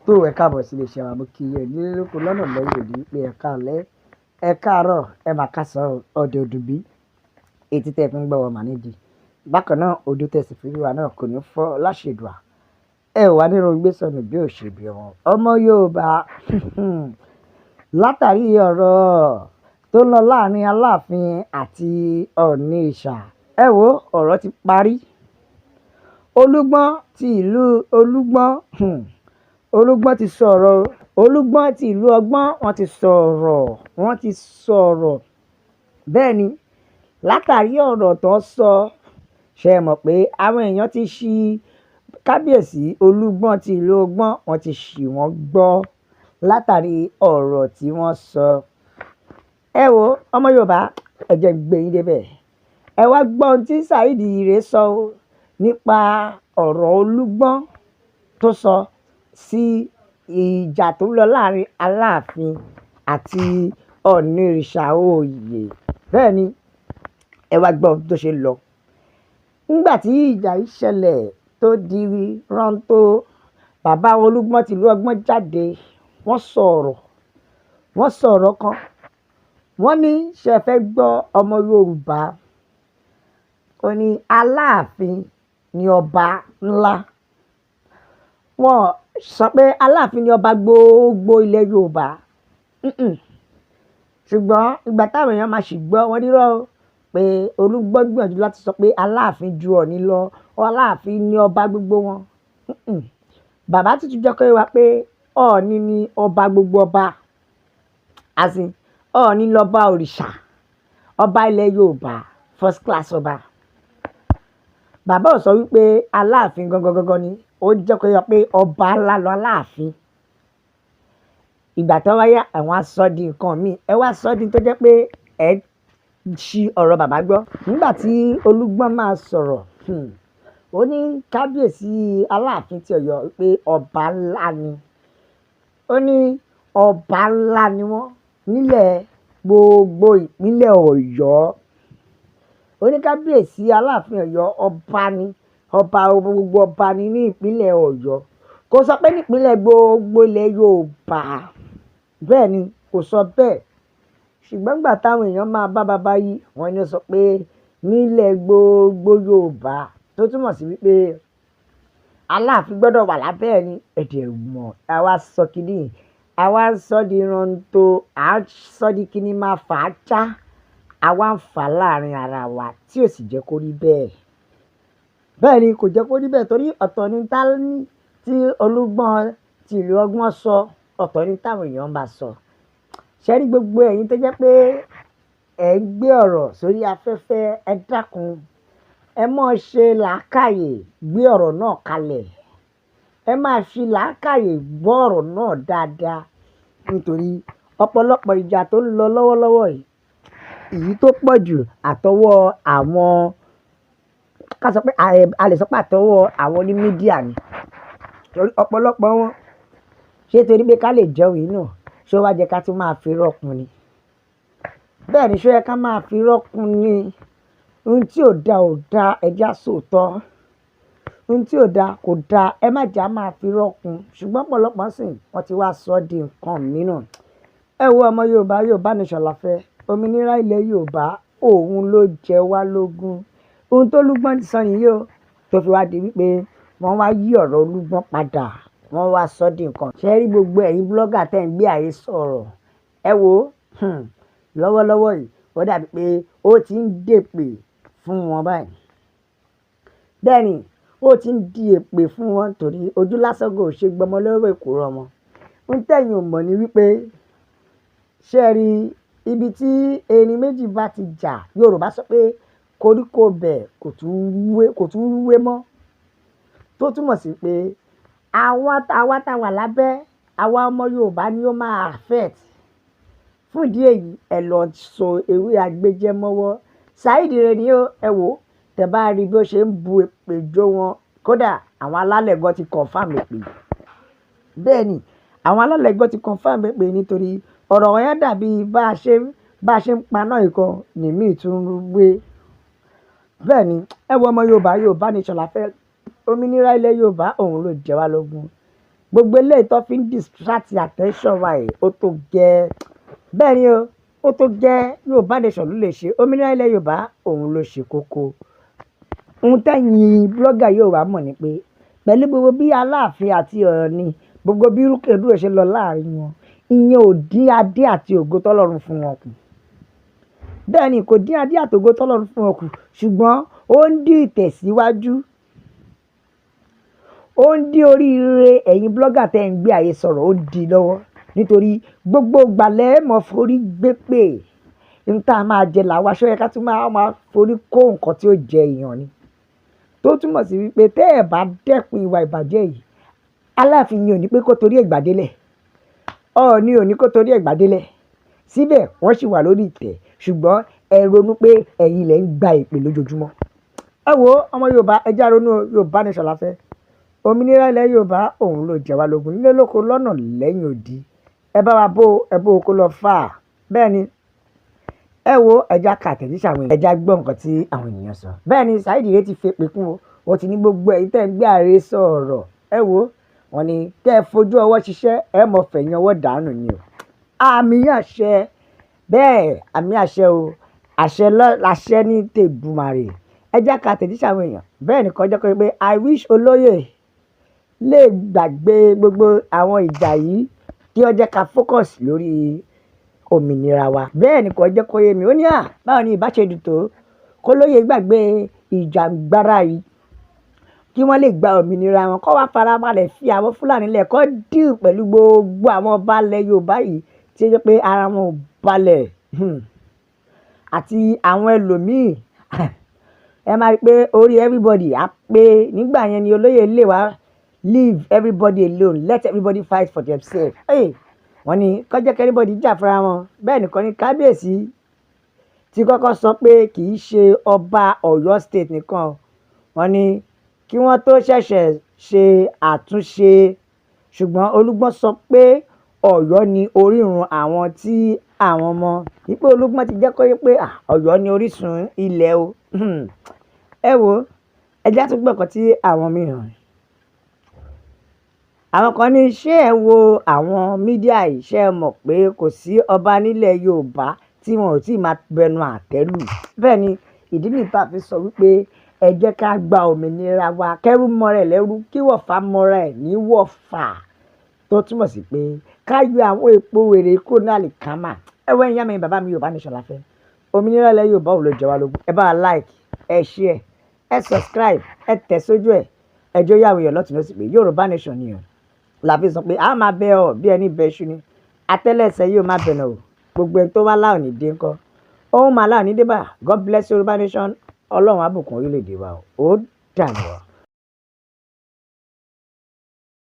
Tó ẹ káàbọ̀ sí iléeṣẹ́ wa, mo kí yín nílé lóko lọ́nà lẹ́yìn òdì pé ẹ káalẹ́, ẹ káàárọ̀, ẹ máa káàsán ọdẹ òdùbí. Etí tẹ́ fi ń gbọ́ wa mà nídìí. Bákan náà, ojú tẹ́ sì fi rí wa náà kò ní fọ́ láṣẹ Èdùà. Ẹ ò wá nírun gbé sọnù bí ò ṣe bí ọmọ. Ọmọ Yorùbá látàrí ọ̀rọ̀ tó ń lọ láàrin Aláàfin àti Ọọ̀nirìṣà. Ẹ wo ọ̀rọ̀ ti parí. Olúgbọ́n ti ìlú Olúgbọ́n, Olúgbọ́n ti sọ̀rọ̀. Olúgbọ́n ti ìlú Ọgbọ́n, wọ́n ti sọ̀rọ̀, wọ́n ti sọ̀rọ̀. Bẹ́ẹ̀ ni, látàrí ọ̀rọ̀ tó ń sọ, ṣé ẹ mọ̀ pé àwọn èèyàn ti ṣí Kábíyèsí Olúgbọ́n ti ìlú Ọgbọ́n, wọ́n ti ṣì wọ́n gbọ́ látàrí ọ̀rọ̀ tí wọ́n sọ. Ẹ wo ọmọ Yorùbá, ẹ jẹ́ n gbé yín débẹ̀. Ẹ wá gbọ́ ohun tí Saheed Ire sọ nípa ọ̀rọ̀ Olúgbọ́n tó sọ sí ìjà tó ń lọ láàrin Aláàfin àti Ọọ̀nirìṣà oyè. Bẹ́ẹ̀ ni, ẹ wá gbọ́ ohun tó ṣe ń lọ. Nígbà tí ìjà yìí ṣẹlẹ̀ tó di rántó, bàbá Olúgbọ́n ti ìlú Ọgbọ́n jáde, wọ́n sọ̀rọ̀, wọ́n sọ̀rọ̀ kan. Wọ́n ní ṣé ẹ fẹ́ gbọ́ ọmọ Yorùbá? Ó ní Aláàfin ni ọba ńlá. Wọ́n sọ pé Aláàfin ni ọba gbogbo ilẹ̀ Yorùbá. Ṣùgbọ́n ìgbà táwọn èèyàn máa sì gbọ́, wọ́n ní irọ́ o pé Olúgbọ́n gbìyànjú láti sọ pé Aláàfin ju Ọọ̀ni lọ, Aláàfin ni ọba gbogbo wọn. Bàbá tuntun jẹ́ kó yé wa pé Ọọ̀ni ni ọba gbogbo ọba. As in, Ọọ̀ni lọba òrìṣà, ọba ilẹ̀ Yorùbá, first class ọba. Bàbá ò sọ wípé Aláàfin gangan gangan ni, ó jẹ́ kó yé wa pé ọba ńlá lọ Aláàfin. Ìgbà tó wáyé, àwọn á sọ di nǹkan mi. Ẹ wá sọ di tó jẹ́ pé ẹ ṣí ọ̀rọ̀ bàbá gbọ́. Nígbà tí Olúgbọ́n máa sọ̀rọ̀, ó ní Kábíyèsí Aláàfin ti Ọ̀yọ́ pé ọba ńlá ni. Ó ní ọba ńlá ni wọ́n nílẹ̀ gbogbo ìpínlẹ̀ Ọ̀yọ́. Ó ní Kábíyèsí Aláàfin Ọ̀yọ́ ọba ni, ọba gbogbo ọba ni ní ìpínlẹ̀ Ọ̀yọ́. Kò sọ pé ní ìpínlẹ̀ gbogbo ilẹ̀ Yorùbá. Bẹ́ẹ̀ ni, kò sọ bẹ́ẹ̀. Ṣùgbọ́n ìgbà táwọn èèyàn máa bá bàbá yìí, wọ́n ní ó sọ pé nílẹ̀ gbogbo Yorùbá, tó túmọ̀ sí wípé Aláàfin gbọdọ̀ wà lábẹ́ ẹ̀ ni. Ẹ dẹ̀ mọ̀, àwa sọ kíní, àwa ń sọ di rántó, à ń sọ di kíní máa fà á já. Àwa ń fà láàrin ara wa tí ò sì jẹ́ kó rí bẹ́ẹ̀. Bẹ́ẹ̀ ni, kò jẹ́ kó rí bẹ́ẹ̀ torí ọ̀tọ̀ ni tá ní tí Olúgbọ́n ti ìlú Ọgbọ́n sọ, ọ̀tọ̀ ni táwọn èèyàn máa sọ. Ṣé rí gbogbo ẹ̀yin tó jẹ́ pé ẹ ń gbé ọ̀rọ̀ sórí afẹ́fẹ́, ẹ dákun, ẹ má ṣe làákàyè gbé ọ̀rọ̀ náà kalẹ̀. Ẹ má fi làákàyè gbọ́ ọ̀rọ̀ náà dáadáa. Nítorí ọ̀pọ̀lọpọ̀ ìjà tó ń lọ lọ́wọ́lọ́wọ́ yìí, èyí tó pọ̀ jù àtọwọ́ àwọn, ká sọ pé a lè sọ pé àtọwọ́ àwọn oní media ni. Torí ọ̀pọ̀lọpọ̀ wọn ṣé torí pé ká lè jẹun yìí náà, ṣé ó wá jẹ́ ká tún máa fi irọ́ kún ni? Bẹ́ẹ̀ ni, ṣé ó yẹ ká máa fi irọ́ kún ni? Ohun tí ò da ò da, ẹ jẹ́ á sòótọ́. Ohun tí ò da kò da, ẹ má jẹ́ á máa fi irọ́ kún. Ṣùgbọ́n ọ̀pọ̀lọpọ̀ sì wọ́n ti wá sọ di nǹkan mìíràn. Ẹ wo ọmọ Yorùbá, Yorùbá nation la fẹ́. Òmìnira ilẹ̀ Yorùbá, òun ló jẹ wá lógún. Ohun tó Olúgbọ́n sọ nìyí o, tó fi wá di wípé wọ́n wá yí ọ̀rọ̀ Olúgbọ́n padà, wọ́n wá sọ di nǹkan. Ṣé rí gbogbo ẹ̀yin blogger tẹ́ ń gbé àhesọ ọ̀rọ̀? Ẹ wo, lọ́wọ́lọ́wọ́ yìí, ó dàbí pé ó ti ń dèpè fún wọn báyìí. Bẹ́ẹ̀ ni, ó ti ń di èpè fún wọn torí ojú lásán kò ṣe gbọmọ lọ́wọ́ èkùrọ́ ọmọ. Ohun tẹ̀yin ò mọ̀ ni wípé ṣé ẹ rí ibi tí erin méjì bá ti jà, Yorùbá sọ pé koríko bẹ̀ kò tún rúwé mọ́. Tó túmọ̀ sí pé àwa tá wà lábẹ́, àwa ọmọ Yorùbá ni ó máa affect. Fún ìdí èyí, ẹ lọ so ewé agbéjẹ́ mọ́wọ́. Saheed Ire ni ó, ẹ wò, tẹ bá rí bí ó ṣe ń bu èpè jó wọn, kódà àwọn alálẹ̀ gan ti confirm èpè. Bẹ́ẹ̀ ni, àwọn alálẹ̀ gan ti confirm èpè nítorí ọ̀rọ̀ yẹn dàbí bá ṣe ń paná ìkan ní mí tún ń wé. Bẹ́ẹ̀ ni, ẹ wo ọmọ Yorùbá, Yorùbá nation la fẹ́. Òmìnira ilẹ̀ Yorùbá, òun ló jẹ wá lógún. Gbogbo Gbogbo eléyìí tó fi ń distract attention wa yìí, ó tó gẹ́. Bẹ́ẹ̀ ni o, ó tó gẹ́. Yorùbá Nation ló lè ṣe. Òmìnira ilẹ̀ Yorùbá, òun ló ṣe kókó. Ohun tẹ́yin blogger yóò wá mọ̀ ni pé pẹ̀lú gbogbo bí Aláàfin àti Ọọ̀ni, gbogbo bí rúkèrúdò ṣe lọ láàrin wọn, ìyẹn ò dín adé àti ògo tọ́lọ́run fún wọn kù. Bẹ́ẹ̀ ni, kò dín adé àti ògo tọ́lọ́run fún wọn kù, ṣùgbọ́n ó ń dín ìtẹ̀síwájú, ó ń dín oríire ẹ̀yin blogger tẹ́ ń gbé àyè sọ̀rọ̀, ó ń dín lọ́wọ́. Nítorí gbogbo ìgbà lẹ mọ̀ forí gbé pé n tá a máa jẹ làwa, ṣó yẹ ká tún máa forí kó nǹkan tí ó jẹ èèyàn ni? Tó túmọ̀ sí wípé tẹ́ ẹ̀ bá dẹ́kun ìwà ìbàjẹ́ yìí, Aláàfin yìí ò ní pé kó torí ẹ̀ gbàdélẹ̀, Ọọ̀ni ò ní kó torí ẹ̀ gbàdélẹ̀. Síbẹ̀ wọ́n sì wà lórí ìtẹ́, ṣùgbọ́n ẹ ronú pé ẹ̀yin lẹ ń gba ìpè lójoojúmọ́. Ẹ wo, ọmọ Yorùbá, ẹ já ronú. Yorùbá Nation la fẹ́. Òmìnira ilẹ̀ Yorùbá, òun ló jẹ wá lógún, nílé, lóko, lọ́nà, lẹ́yìn odi. Ẹ bá wa bó ẹ bó kó lọ fà á. Bẹ́ẹ̀ ni, ẹ wo, ẹ já ka àtẹ̀jíṣẹ́ àwọn èèyàn, ẹ já gbọ́ nǹkan tí àwọn ènìyàn sọ. Bẹ́ẹ̀ ni, Saheed Ire ti fi èpè kún o. Ó ti ní gbogbo ẹ̀yin tẹ́ ń gbé ààrẹ sọ̀rọ̀, ẹ wo, wọ́n ní kẹ́ ẹ fojú ọwọ́ ṣiṣẹ́, ẹ mọ̀ fẹ̀yìn ọwọ́ dànù ni o. Àmì àṣẹ. Bẹ́ẹ̀, àmì àṣẹ o, àṣẹ lọ àṣẹ ní tèdùmàrè. Ẹ já ka àtẹ̀jíṣẹ́ àwọn èèyàn. Bẹ́ẹ̀ ni, kọjá pé I wish olóyè lè gbàgbé gbogbo àwọn ìjà yìí, kí ó jẹ́ ká focus lórí òmìnira wa. Bẹ́ẹ̀ ni, kò jẹ́ kó yé mi. Ó ní à báwo ni ìbá ṣe dùn tó kó lóye gbàgbé ìjàngbara yìí, kí wọ́n lè gba òmìnira wọn, kó wá farabalẹ̀ fi àwọn Fúlàní lẹ̀, kó deal pẹ̀lú gbogbo àwọn ọba ilẹ̀ Yorùbá yìí tí ó jẹ́ pé ara wọn ò balẹ̀ àti àwọn ẹlòmíì. Ẹ máa rí pé orí everybody á pé. Nígbà yẹn ni olóyè lè wá leave everybody alone, let everybody fight for themselves. Hey, wọ́n ní kó jẹ́ kí everybody jà fúnra wọn. Bẹ́ẹ̀ nìkan ní kábíyèsí tí kọ́kọ́ sọ pé kì í ṣe ọba Ọ̀yọ́ State nìkan, wọ́n ní kí wọ́n tó ṣẹ̀ṣẹ̀ ṣe àtúnṣe, ṣùgbọ́n Olúgbọ́n sọ pé Ọ̀yọ́ ní orírun àwọn tí àwọn mọ̀ wípé Olúgbọ́n ti jẹ́ kó yé pé Ọ̀yọ́ ní orísun ilẹ̀ o. Ẹ wo, ẹ jẹ́ á tún gbọ́ nǹkan tí àwọn mìíràn. Àwọn kan ní, ṣé ẹ wo àwọn media yìí, ṣé ẹ mọ̀ pé kò sí ọba nílẹ̀ Yorùbá tí wọn ò tí ì máa bẹnu àtẹ́ lù? Bẹ́ẹ̀ ni, ìdí nìyí tá a fi sọ wípé ẹ jẹ́ ká gba òmìnira wa, kẹ́rú mọ́ra ẹ̀ lẹ́rú, kí wọ̀fà mọ́ra ẹ̀ ní wọ̀fà. Tó túmọ̀ sí pé ká yọ àwọn èpo wèrè kúrò ní àlìkámà. Ẹ wo, ẹ̀yin ìyá mi, bàbá mi, Yorùbá Nation la fẹ́. Òmìnira ilẹ̀ Yorùbá, òun ló jẹ wá lógún. Ẹ bá wa like, ẹ share, ẹ subscribe, ẹ tẹ̀ sójú ẹ̀. Ẹ jẹ́ ó yé àwọn èèyàn lọ́tùn lósì pé Yorùbá Nation ni o. La fi sọ pé a máa bẹ ọ bí ẹni bẹ iṣu ni. Atẹ́lẹsẹ̀ yóò má bẹ̀nà o. Gbogbo ẹni tó wá láò ní dé ńkọ́. Òun máa láò ní dé bá. God bless Yorùbá Nation. Ọlọ́run á bùkún orílẹ̀-èdè wa o. Ó dàbọ̀.